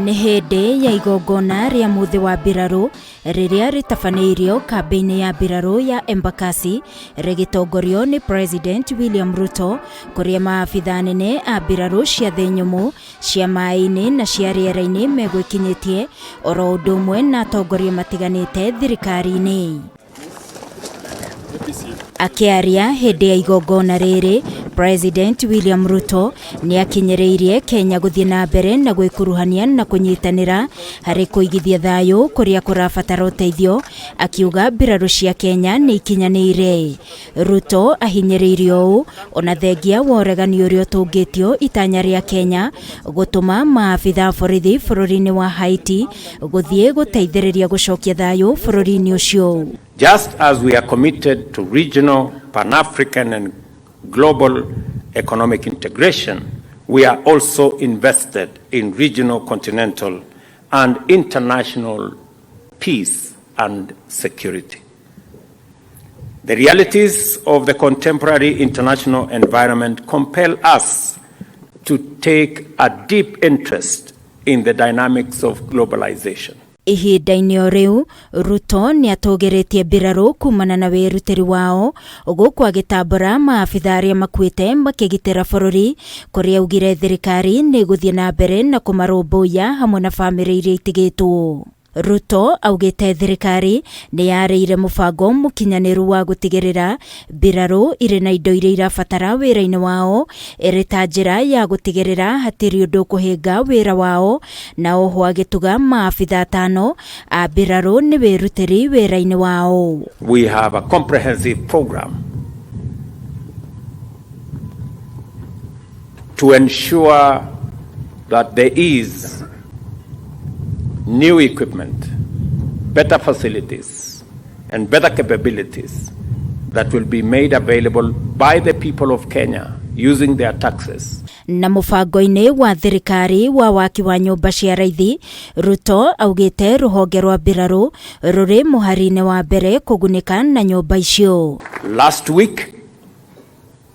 Nĩ hĩndĩ ya igongona rĩa mũthĩ wa mbirarũ rĩrĩa rĩtabanĩirio kambĩ-inĩ ya mbirarũ ya Embakasi rĩgĩtongorio nĩ President William Ruto, kũrĩa maabitha anene a mbirarũ cia thĩ nyũmũ, cia maĩ-inĩ na cia rĩera-inĩ megwĩkinyĩtie oro ũndũ ũmwe na atongoria matiganĩte thirikari-inĩ. Akĩaria hĩndĩ ya igongona rĩrĩ, President William Ruto nĩ akinyĩrĩirie Kenya gũthiĩ na mbere na gwĩkuruhania na kũnyitanĩra harĩ kũigithia thayũ kũrĩa kũrabatara ũteithio, akiuga mbirarũ cia Kenya nĩ ikinyanĩire. Ruto ahinyĩrĩirie ũũ ona thengia wa ũregani ũrĩa ũtũngĩtio itanya rĩa Kenya gũtũma maabitha a borithi bũrũri-inĩ wa Haiti gũthiĩ gũteithĩrĩria gũcokia thayũ bũrũri-inĩ ũcio. Just as we are committed to regional, Pan-African and global economic integration, we are also invested in regional, continental and international peace and security. The realities of the contemporary international environment compel us to take a deep interest in the dynamics of globalization. Ihinda-inĩ o rĩu, Ruto nĩ atũgĩrĩtie mbirarũ kumana na wĩrutĩri wao gũkũ agĩtambũra maabitha arĩa makuĩte makĩgitĩra bũrũri, kũrĩa augire thirikari nĩ ĩgũthiĩ na mbere na kũmarũmbũiya hamwe na bamĩrĩ iria itigĩtwo. Ruto augĩte thirikari nĩ yarĩire mũbango mũkinyanĩru wa gũtigĩrĩra mbirarũ irĩ na indo iria irabatara wĩra-inĩ wao ĩrĩ ta njĩra ya gũtigĩrĩra hatirĩ ũndũ ũkũhĩnga wĩra wao, na oho agĩtuga maabitha atano a mbirarũ nĩ wĩrutĩri wĩra-inĩ wao. We have a comprehensive program to ensure that there is new equipment, better facilities, and better capabilities that will be made available by the people of Kenya using their taxes. Na mũbango-inĩ wa thirikari wa waki wa nyũmba cia raithi, Ruto augĩte rũhonge rwa mbirarũ rũrĩ mũhari-inĩ wa mbere kũgunĩka na nyũmba icio. Last week,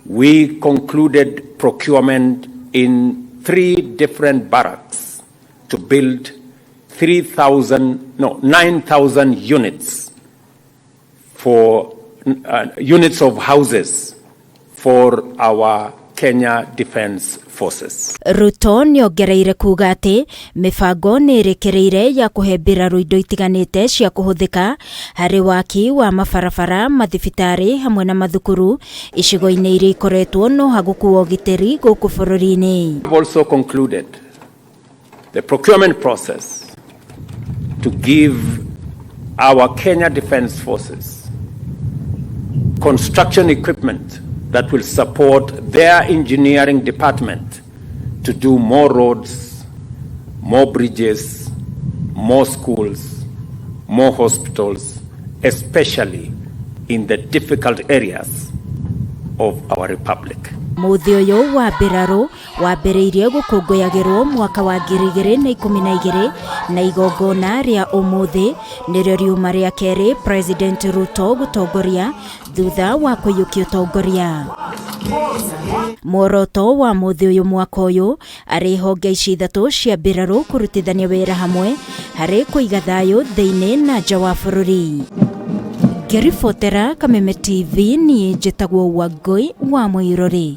we concluded procurement in 3 different barracks to build 3,000, no, 9,000 units for units of houses for our Kenya Defence Forces. Ruto nĩongereire kuga atĩ mĩbango nĩ ĩrĩkĩrĩire ya kũhe mbirarũ indo itiganĩte cia kũhũthĩka harĩ waki wa mabarabara, mathibitarĩ hamwe na mathukuru icigo-inĩ iria ikoretwo no hagũku wa ũgitĩri gũkũ bũrũri-inĩ. We've also concluded the procurement process to give our Kenya Defence Forces construction equipment that will support their engineering department to do more roads, more bridges, more schools, more hospitals, especially in the difficult areas of our republic. Mũthĩ ũyũ wa mbirarũ wambĩrĩirie gũkũngũyagĩrwo mwaka wa 2012 na igongona rĩa ũmũthĩ nĩrĩo riuma rĩa kerĩ President Ruto gũtongoria thutha wa kũiyũkia ũtongoria. Muoroto wa mũthĩ ũyũ mwaka ũyũ arĩ honge ici ithatũ cia mbirarũ kũrutithania wĩra hamwe harĩ kũiga thayũ thĩinĩ na nja wa bũrũri. Ngĩribotera Kameme TV, niĩ njĩtagwo Wangũi wa Mũirũrĩ.